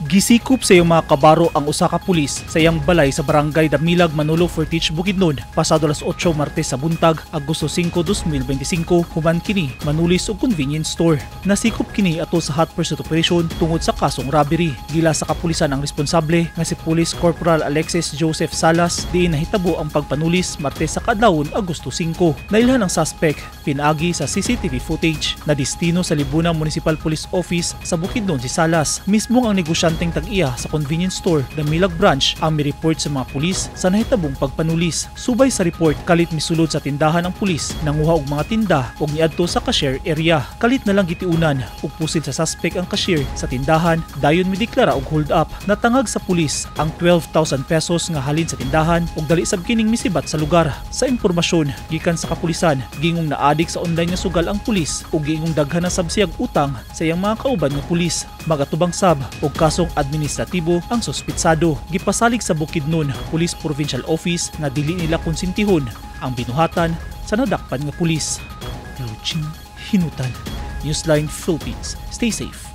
Gisikop sa iyang mga kabaro ang usa ka pulis sa iyang balay sa Barangay Damilag, Manolo Fortich, Bukidnon, pasado alas 8 Martes sa buntag, Agosto 5, 2025, human kini manulis og convenience store. Nasikop kini ato sa hot pursuit operation tungod sa kasong robbery. Gila sa kapulisan ang responsable nga si Police Corporal Alexis Joseph Salas, diin nahitabo ang pagpanulis Martes sa kaadlawon, Agosto 5. Nailhan ang suspect pinaagi sa CCTV footage. Na destino sa Libuna Municipal Police Office sa Bukidnon si Salas. Mismo ang negosyanteng tag-iya sa convenience store Damilag Branch ang mi-report sa mga pulis sa nahitabong pagpanulis. Subay sa report, kalit misulod sa tindahan ang pulis, nanguha og mga tinda ug niadto sa cashier area. Kalit na lang gitiunan ug pusil sa suspect ang cashier sa tindahan, dayon mideklara og hold up. Natangag sa pulis ang 12,000 pesos nga halin sa tindahan ug dali sab kining misibat sa lugar. Sa impormasyon gikan sa kapulisan, gingong naadik sa online nga sugal ang pulis ug giingong daghan na sab siyag utang sa iyang mga kauban nga pulis. Magatubang sab og kasong administratibo ang suspitsado. Gipasalig sa Bukidnon Police Provincial Office nga dili nila konsentihon ang binuhatan sa nadakpan nga pulis. Luchin Hinutan, Newsline Philippines. Stay safe.